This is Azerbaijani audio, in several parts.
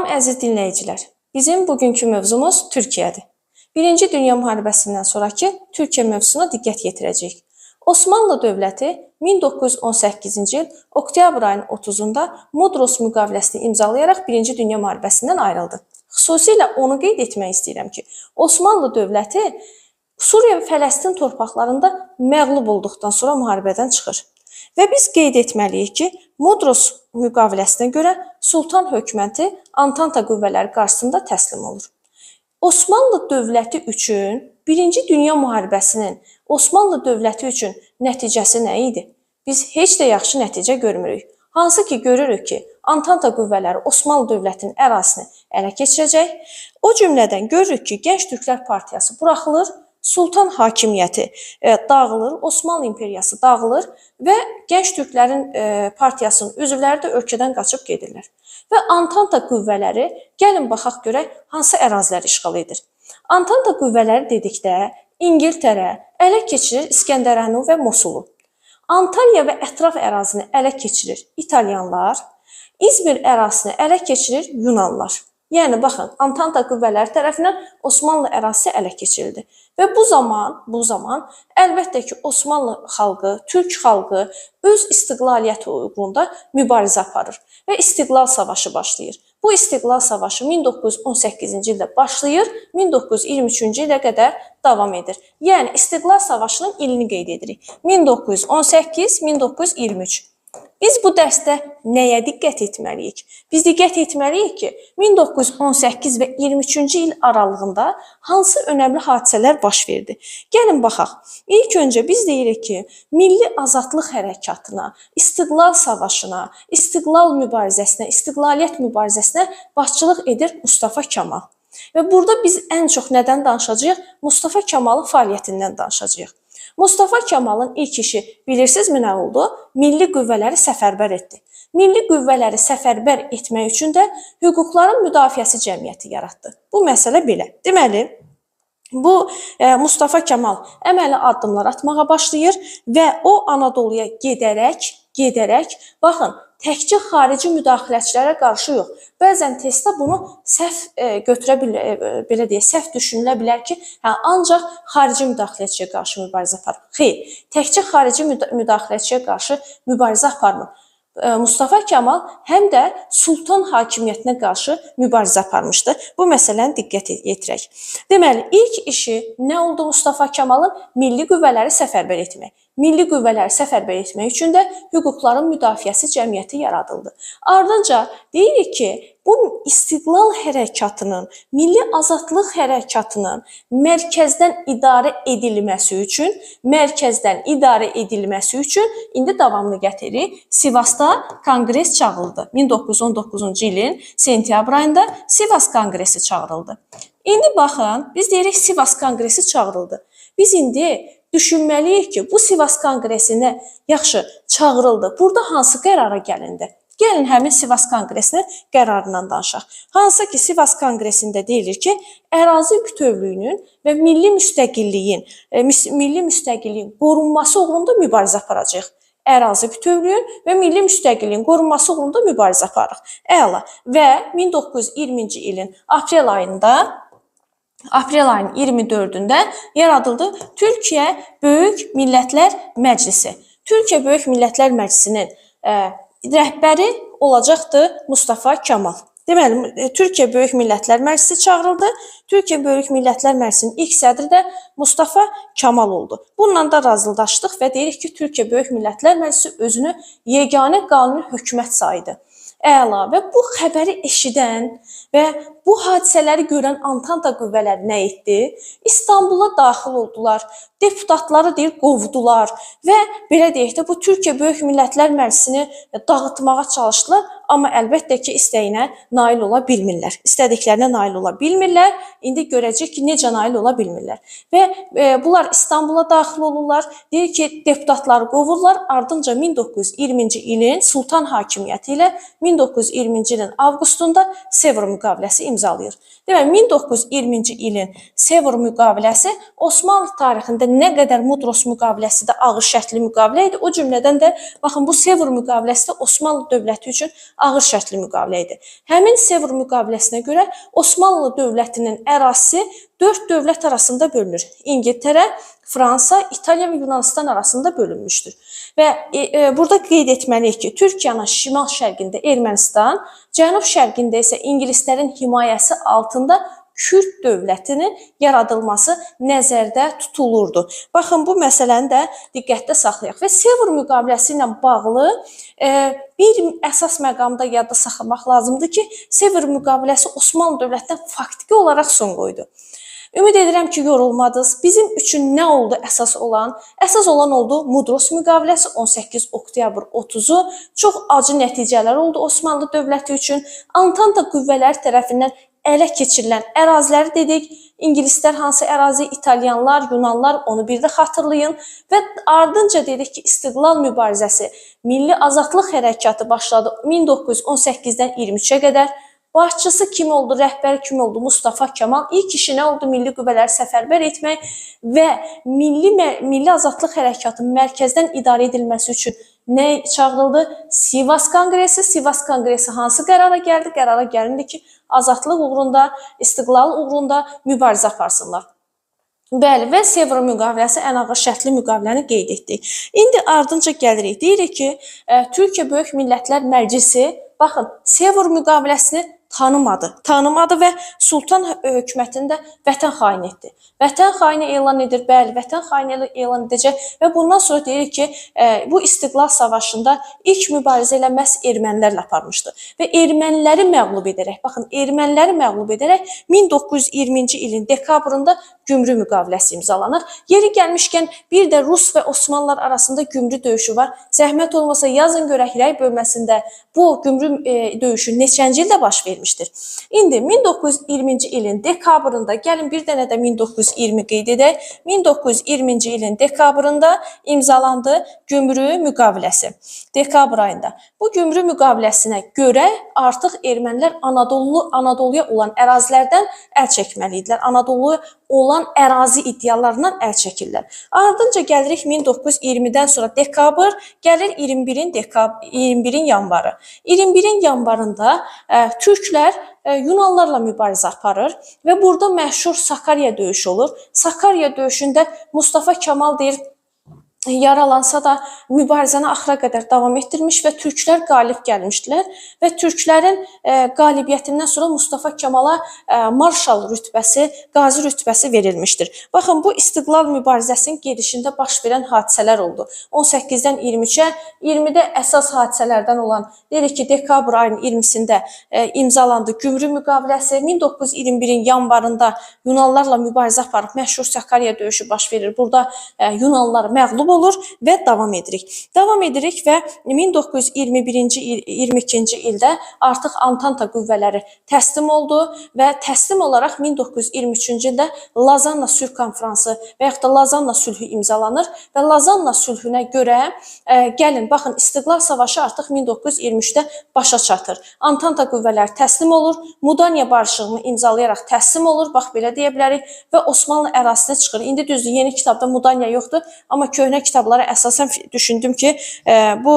Salam əziz dinləyicilər. Bizim bugünkü mövzumuz Türkiyədir. Birinci Dünya Müharibəsindən sonrakı Türkiyə mövzusuna diqqət yetirəcəyik. Osmanlı dövləti 1918-ci il oktyabr ayının 30-da Mudros müqaviləsini imzalayaraq Birinci Dünya Müharibəsindən ayrıldı. Xüsusilə onu qeyd etmək istəyirəm ki, Osmanlı dövləti Suriya və Fələstin torpaqlarında məğlub olduqdan sonra müharibədən çıxır. Və biz qeyd etməliyik ki, Mudros müqaviləsinə görə Sultan hökuməti Antanta qüvvələri qarşısında təslim olur. Osmanlı dövləti üçün Birinci Dünya Müharibəsinin Osmanlı dövləti üçün nəticəsi nə idi? Biz heç də yaxşı nəticə görmürük. Hansı ki, görürük ki, Antanta qüvvələri Osmanlı dövlətinin ərazisini ələ keçirəcək. O cümlədən görürük ki, Gənc Türklər Partiyası buraxılır, Sultan hakimiyyəti dağılır, Osmanlı imperiyası dağılır və Gənc Türklərin partiyasının üzvləri də ölkədən qaçıb gedirlər. Və Antanta qüvvələri, gəlin baxaq görək hansı əraziləri işğal edir. Antanta qüvvələri dedikdə İngiltərə ələ keçirir İskəndərunu və Mosulu. Antalya və ətraf ərazini ələ keçirir İtalyanlar, İzmir ərazisini ələ keçirir Yunanlar. Yəni baxın, Antanta qüvvələri tərəfindən Osmanlı ərazisi ələ keçirildi. Və bu zaman əlbəttə ki, Osmanlı xalqı, Türk xalqı öz istiqlaliyyəti uğrunda mübarizə aparır və İstiqlal Savaşı başlayır. Bu İstiqlal Savaşı 1918-ci ildə başlayır, 1923-cü ilə qədər davam edir. Yəni İstiqlal Savaşının ilini qeyd edirik. 1918-1923. Biz bu dərsdə nəyə diqqət etməliyik? Biz diqqət etməliyik ki, 1918 və 23-cü il aralığında hansı önəmli hadisələr baş verdi? Gəlin baxaq. İlk öncə biz deyirik ki, Milli Azadlıq Hərəkatına, İstiqlal Savaşına, İstiqlal mübarizəsinə, İstiqlaliyyət mübarizəsinə başçılıq edir Mustafa Kamal. Və burada biz ən çox nədən danışacağıq? Mustafa Kamalın fəaliyyətindən danışacağıq. Mustafa Kamalın ilk işi bilirsinizmi nə oldu? Milli qüvvələri səfərbər etdi. Milli qüvvələri səfərbər etmək üçün də Hüquqların Müdafiəsi Cəmiyyəti yaratdı. Bu məsələ belə. Deməli, bu Mustafa Kamal əməli addımlar atmağa başlayır və o Anadoluya gedərək, baxın, təkcə xarici müdaxiləçilərə qarşı yox. Bəzən testdə bunu səhv götürə bilər, belə deyək, səhv düşünülə bilər ki, hə, ancaq xarici müdaxiləçiyə qarşı mübarizə aparır. Xeyr, təkcə xarici müdaxiləçiyə qarşı mübarizə aparmır. Mustafa Kamal həm də sultan hakimiyyətinə qarşı mübarizə aparmışdı. Bu məsələni diqqət yetirək. Deməli, ilk işi nə oldu Mustafa Kamalın? Milli qüvvələri səfərbər etmək. Milli qüvvələri səfərbər etmək üçün də Hüquqların Müdafiəsi Cəmiyyəti yaradıldı. Ardınca deyirik ki, bu İstiqlal Hərəkatının, Milli Azadlıq Hərəkatının mərkəzdən idarə edilməsi üçün, indi davamını gətiririk. Sivasda konqres çağırıldı. 1919-cu ilin sentyabr ayında Sivas Konqresi çağırıldı. İndi baxın, biz deyirik Sivas Konqresi çağırıldı. Biz indi düşünməliyik ki, bu Sivas Konqresinə yaxşı çağırıldı. Burada hansı qərara gəlindi? Gəlin həmin Sivas Konqresinin qərarından danışaq. Hansı ki, Sivas Konqresində deyilir ki, ərazi bütövlüyünün və milli müstəqilliyin qorunması uğrunda mübarizə aparacağıq. Ərazi bütövlüyün və milli müstəqilliyin qorunması uğrunda mübarizə aparırıq. Əla. Və 1920-ci ilin aprel ayının 24-ündə yaradıldı Türkiyə Böyük Millətlər Məclisi. Türkiyə Böyük Millətlər Məclisinin rəhbəri olacaqdı Mustafa Kamal. Deməli, Türkiyə Böyük Millətlər Məclisi çağırıldı. Türkiyə Böyük Millətlər Məclisinin ilk sədri də Mustafa Kamal oldu. Bununla da razılaşdıq və deyirik ki, Türkiyə Böyük Millətlər Məclisi özünü yeganə qanuni hökumət saydı. Əla. Və bu xəbəri eşidən və bu hadisələri görən Antanta qüvvələri nə etdi? İstanbula daxil oldular, deputatları deyir, qovdular və belə deyək də, bu Türkiyə Böyük Millətlər Məclisini dağıtmağa çalışdılar, amma əlbəttə ki, istəyinə nail ola bilmirlər. İstədiklərinə nail ola bilmirlər. İndi görəcək ki, necə nail ola bilmirlər. Və bunlar İstanbula daxil olurlar, deyir ki, deputatları qovurlar. Ardınca 1920-ci ilin Sultan hakimiyyəti ilə 1920-ci ilin avqustunda Sevr müqaviləsi imzalayır. Deməli, 1920-ci ilin Sevr müqaviləsi Osmanlı tarixində nə qədər Mudros müqaviləsi də ağır şərtli müqavilə idi, o cümlədən də baxın, bu Sevr müqaviləsi də Osmanlı dövləti üçün Ağır şərtli müqavilə idi. Həmin Sevr müqaviləsinə görə Osmanlı dövlətinin ərazisi 4 dövlət arasında bölünür. İngiltərə, Fransa, İtaliya və Yunanistan arasında bölünmüşdür. Və burada qeyd etməliyik ki, Türkiyənin şimal-şərqində Ermənistan, cənub-şərqində isə ingilislərin himayəsi altında Kürd dövlətinin yaradılması nəzərdə tutulurdu. Baxın, bu məsələni də diqqətdə saxlayaq. Və Sevr müqaviləsi ilə bağlı bir əsas məqamda yadda saxlamaq lazımdır ki, Sevr müqaviləsi Osmanlı dövlətinə faktiki olaraq son qoydu. Ümid edirəm ki, yorulmadınız. Bizim üçün nə oldu əsas olan? Əsas olan oldu Mudros müqaviləsi 18 oktyabr 30-u. Çox acı nəticələr oldu Osmanlı dövləti üçün. Antanta qüvvələri tərəfindən ələ keçirilən əraziləri dedik. İngilislər hansı ərazi, İtalyanlar, Yunanlar, onu bir də xatırlayın. Və ardınca dedik ki, İstiqlal mübarizəsi, Milli Azadlıq Hərəkatı başladı 1918-dən 23-ə qədər. Başçısı kim oldu, rəhbəri kim oldu? Mustafa Kemal. İlk işi nə oldu? Milli qüvvələri səfərbər etmək və Milli Azadlıq Hərəkatının mərkəzdən idarə edilməsi üçün nə çağırıldı? Sivas Konqresi. Sivas Konqresi hansı qərara gəldi? Qərara gəlindi ki, azadlıq uğrunda, istiqlal uğrunda mübarizə aparsınlar. Bəli, və Sevr müqaviləsi ən ağır şərtli müqaviləni qeyd etdik. İndi ardınca gəlirik. Deyirik ki, Türkiyə Böyük Millətlər Məclisi, baxın, Sevr müqaviləsini tanımadı. Tanımadı və Sultan hökumətini də vətən xaini etdi. Vətən xaini elan edir, bəli, vətən xaini elan edəcək və bundan sonra deyirik ki, bu İstiqlal Savaşında ilk mübarizə ilə məhz ermənilərlə aparmışdı. Və erməniləri məğlub edərək, baxın, erməniləri məğlub edərək 1920-ci ilin dekabrında Gümrü müqaviləsi imzalanır. Yeri gəlmişkən bir də Rus və Osmanlılar arasında Gümrü döyüşü var. Zəhmət olmasa yazın görək rəy bölməsində bu Gümrü döyüşü neçənci ildə baş vermişdir? İndi 1920-ci ilin dekabrında, gəlin bir dənə də 1920 qeyd edək. 1920-ci ilin dekabrında imzalandı Gümrü müqaviləsi. Dekabr ayında. Bu Gümrü müqaviləsinə görə artıq ermənilər Anadoluya olan ərazilərdən əl çəkməli idilər. Anadolu olan ərazi iddialarından əl çəkirlər. Ardınca gəlirik 1920-dən sonra dekabr, gəlir 21-in yanvarı. 21-in yanvarında türklər Yunanlarla mübarizə aparır və burada məşhur Sakarya döyüşü olur. Sakarya döyüşündə Mustafa Kemal deyir, yaralansa da mübarizəni axıra qədər davam etdirmiş və türklər qalib gəlmişdilər və türklərin qalibiyyətindən sonra Mustafa Kemala marşal rütbəsi, qazi rütbəsi verilmişdir. Baxın, bu İstiqlal mübarizəsinin gedişində baş verən hadisələr oldu. 18-dən 23-ə, 20-də əsas hadisələrdən olan, dedik ki, dekabr ayının 20-sində imzalandı Gümrü müqaviləsi, 1921-in yanvarında Yunanlarla mübarizə aparıb məşhur Sakarya döyüşü baş verir. Burada Yunanlar məğlub olur və davam edirik. Davam edirik və 1921-ci il, 22-ci ildə artıq Antanta qüvvələri təslim oldu və təslim olaraq 1923-cü ildə Lazanna sülh konfransı və yaxud da Lazanna sülhü imzalanır və Lazanna sülhünə görə gəlin, baxın, İstiqlal Savaşı artıq 1923-də başa çatır. Antanta qüvvələri təslim olur, Mudanya barışığını imzalayaraq təslim olur, bax belə deyə bilərik və Osmanlı ərazisinə çıxır. İndi düzdür, yeni kitabda Mudanya yoxdur, amma köhnə kitablara əsasən düşündüm ki, bu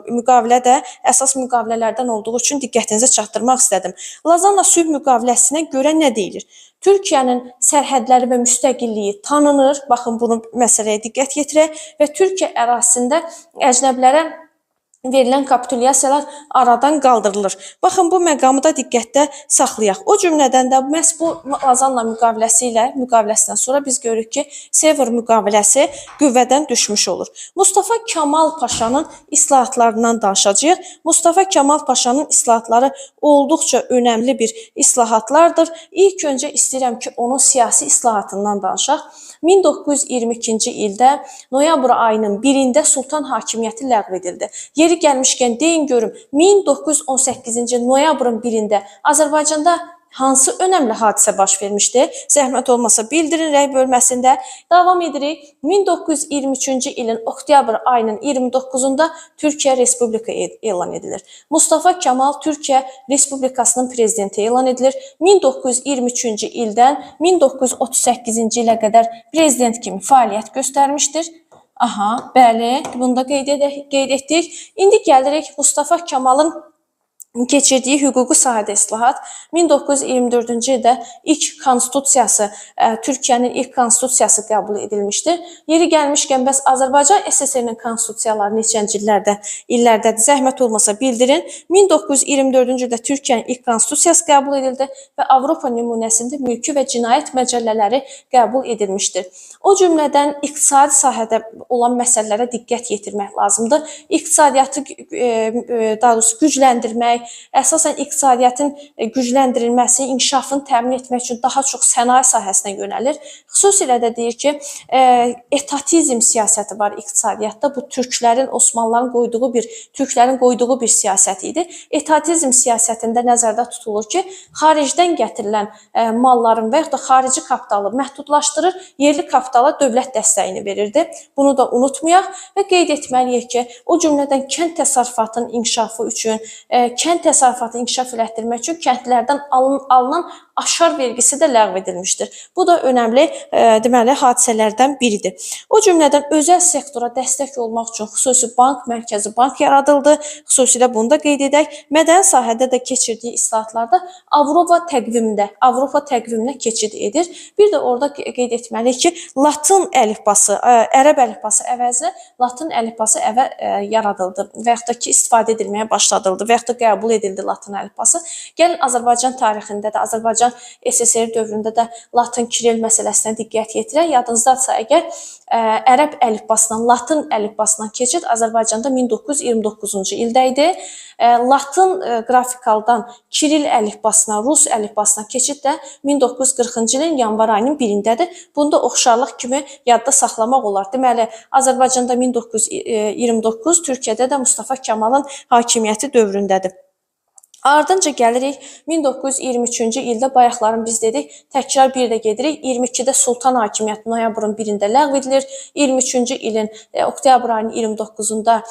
müqavilə də əsas müqavilələrdən olduğu üçün diqqətinizə çatdırmaq istədim. Lazanna sülh müqaviləsinə görə nə deyilir? Türkiyənin sərhədləri və müstəqilliyi tanınır. Baxın, bunu məsələyə diqqət yetirək və Türkiyə ərazisində əcnəbilərə verilən kapitulyasiyalar aradan qaldırılır. Baxın, bu məqamı da diqqətdə saxlayaq. O cümlədən də məhz bu Lazanna müqaviləsi ilə müqaviləsindən sonra biz görürük ki, Sevr müqaviləsi qüvvədən düşmüş olur. Mustafa Kemal Paşanın islahatlarından danışacağıq. Mustafa Kemal Paşanın islahatları olduqca önəmli bir islahatlardır. İlk öncə istəyirəm ki, onun siyasi islahatından danışaq. 1922-ci ildə noyabr ayının 1-də Sultan hakimiyyəti ləğv edildi. Yeri gəlmişkən deyin görüm, 1918-ci noyabrın 1-də Azərbaycanda hansı önəmli hadisə baş vermişdi? Zəhmət olmasa bildirin rəy bölməsində. Davam edirik. 1923-cü ilin oktyabr ayının 29-unda Türkiyə Respublika elan edilir. Mustafa Kemal Türkiyə Respublikasının prezidenti elan edilir. 1923-cü ildən 1938-ci ilə qədər prezident kimi fəaliyyət göstərmişdir. Aha, bəli, bunu da qeyd etdik. İndi gəlirik Mustafa Kemalın Keçirdiyi hüquqi sahədə islahat 1924-cü ildə ilk konstitusiyası, Türkiyənin ilk konstitusiyası qəbul edilmişdir. Yeri gəlmişkən, bəs Azərbaycan SSR-nin konstitusiyaları neçənci illərdədir? Zəhmət olmasa bildirin. 1924-cü ildə Türkiyənin ilk konstitusiyası qəbul edildi və Avropa nümunəsində mülki və cinayət məcəllələri qəbul edilmişdir. O cümlədən iqtisadi sahədə olan məsələlərə diqqət yetirmək lazımdır. İqtisadiyyatı daha doğrusu gücləndirmək, əsasən iqtisadiyyatın gücləndirilməsi, inkişafını təmin etmək üçün daha çox sənaye sahəsinə yönəlir. Xüsusilə də deyir ki, etatizm siyasəti var iqtisadiyyatda. Bu türklərin, Osmanlıların qoyduğu bir, türklərin qoyduğu bir siyasət idi. Etatizm siyasətində nəzərdə tutulur ki, xaricdən gətirilən malların və yaxud da xarici kapitalı məhdudlaşdırır, yerli kapitala dövlət dəstəyini verirdi. Bunu da unutmayaq və qeyd etməliyik ki, o cümlədən kənd təsərrüfatının inkişafı üçün, kənd təsərrüfatını inkişaf elətdirmək üçün kəndlərdən alınan aşar vergisi də ləğv edilmişdir. Bu da önəmli deməli hadisələrdən biridir. O cümlədən özəl sektora dəstək olmaq üçün xüsusi bank, mərkəzi bank yaradıldı. Xüsusilə bunu da qeyd edək. Mədəni sahədə də keçirdiyi islahatlarda Avropa təqviminə keçid edir. Bir də orada qeyd etməliyik ki, Latın əlifbası, ərəb əlifbası əvəzinə Latın əlifbası yaradıldı və yaxud da ki, istifadə edilməyə başladıldı və yaxud da qəbul edildi Latın əlifbası. Gəlin Azərbaycan tarixində də, Azərbaycan SSR dövründə də Latın Kiril məsələsinə diqqət yetirək. Yadınızdadsa əgər, ərəb əlifbasından Latın əlifbasına keçid Azərbaycanda 1929-cu ildə idi. Latın qrafikaldan Kiril əlifbasına, Rus əlifbasına keçid də 1940-cı ilin yanvar ayının 1-indədir. Bunu da oxşarlıq kimi yadda saxlamaq olar. Deməli, Azərbaycanda 1929, Türkiyədə də Mustafa Kemalın hakimiyyəti dövründədir. Ardınca gəlirik 1923-cü ildə, bayaqların biz dedik, təkrar bir də gedirik. 22-də Sultan hakimiyyəti noyabrın 1-də ləğv edilir. 23-cü ilin oktyabr ayının 29-unda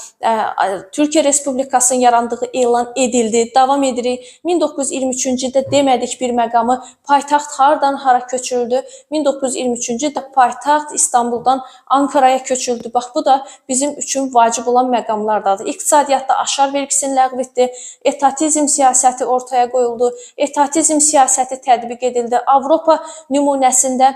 Türkiyə Respublikasının yarandığı elan edildi. Davam edirik. 1923-cü ildə demədik bir məqamı, paytaxt hardan hara köçürüldü? 1923-cü ildə paytaxt İstanbuldan Ankaraya köçürüldü. Bax, bu da bizim üçün vacib olan məqamlardadır. İqtisadiyyatda aşar vergisini ləğv etdi. Etatizm siyasəti ortaya qoyuldu. Etatizm siyasəti tətbiq edildi. Avropa nümunəsində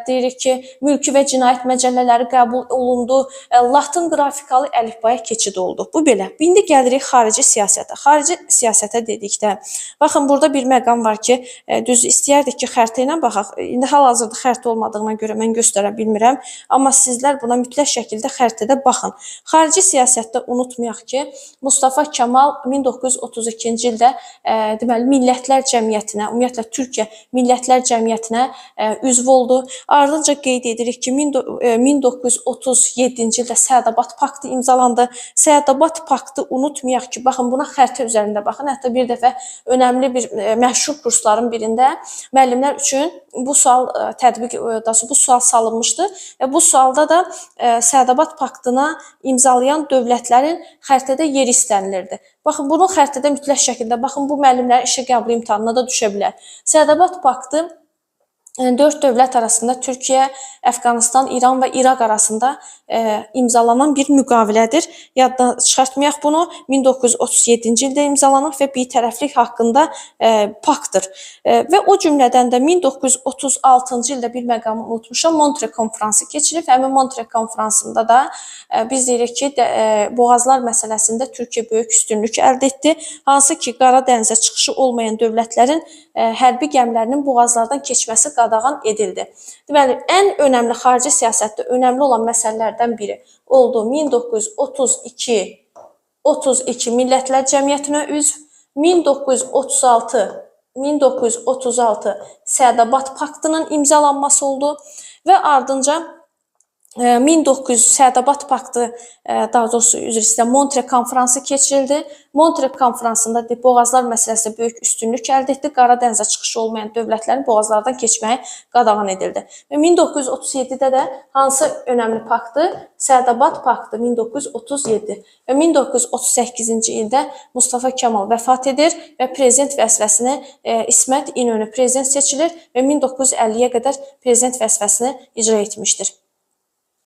deyirik ki, mülki və cinayət məcəllələri qəbul olundu. Latın qrafikalı əlifbaya keçid oldu. Bu belə. İndi gəlirik xarici siyasətə. Xarici siyasətə dedikdə, baxın, burada bir məqam var ki, düz istəyərdik ki, xəritə ilə baxaq. İndi hal-hazırda xəritə olmadığına görə mən göstərə bilmirəm. Amma sizlər buna mütləq şəkildə xəritədə baxın. Xarici siyasətdə unutmayaq ki, Mustafa Kemal 1932-ci ildə deməli Millətlər Cəmiyyətinə, ümumiyyətlə Türkiyə Millətlər Cəmiyyətinə üzv oldu. Ardınca qeyd edirik ki, 1937-ci ildə Səadabad Paktı imzalandı. Səadabad Paktı unutmayaq ki, baxın buna xəritə üzərində baxın. Hətta bir dəfə önəmli bir məşhur kursların birində müəllimlər üçün bu sual bu sual salınmışdı və bu sualda da Səadabad Paktına imzalayan dövlətlərin xəritədə yeri istənilirdi. Baxın, bunun xəritədə mütləq şəkildə, baxın, bu müəllimlərin işə qəbul imtahanına da düşə bilər. Səadabad Paktı 4 dövlət arasında Türkiyə, Əfqanistan, İran və İraq arasında imzalanan bir müqavilədir. Yaddan çıxartmayaq bunu. 1937-ci ildə imzalanıb və birtərəflik haqqında paktdır. Və o cümlədən də 1936-cı ildə bir məqamı unutmuşam. Montre konfransı keçirilib. Həmin Montre konfransında da biz deyirik ki, boğazlar məsələsində Türkiyə böyük üstünlük əldə etdi. Hansı ki, Qara dənizə çıxışı olmayan dövlətlərin hərbi gəmilərinin boğazlardan keçməsi qadağan edildi. Deməli, ən önəmli xarici siyasətdə önəmli olan məsələlərdən biri oldu 1932 Millətlər Cəmiyyətinə üzv, 1936 Səadabad Paktının imzalanması oldu və ardınca 1900 Səadabad Paktı, daha doğrusu üzr istəyirəm, Montre konfransı keçirildi. Montre konfransında boğazlar məsələsində böyük üstünlük əldə etdi. Qara dənizə çıxışı olmayan dövlətlərin boğazlardan keçməyi qadağan edildi. Və 1937-də də hansı önəmli paktı? Səadabad Paktı 1937 və 1938-ci ildə Mustafa Kemal vəfat edir və prezident vəzifəsinə İsmət İnönü prezident seçilir və 1950-yə qədər prezident vəzifəsini icra etmişdir.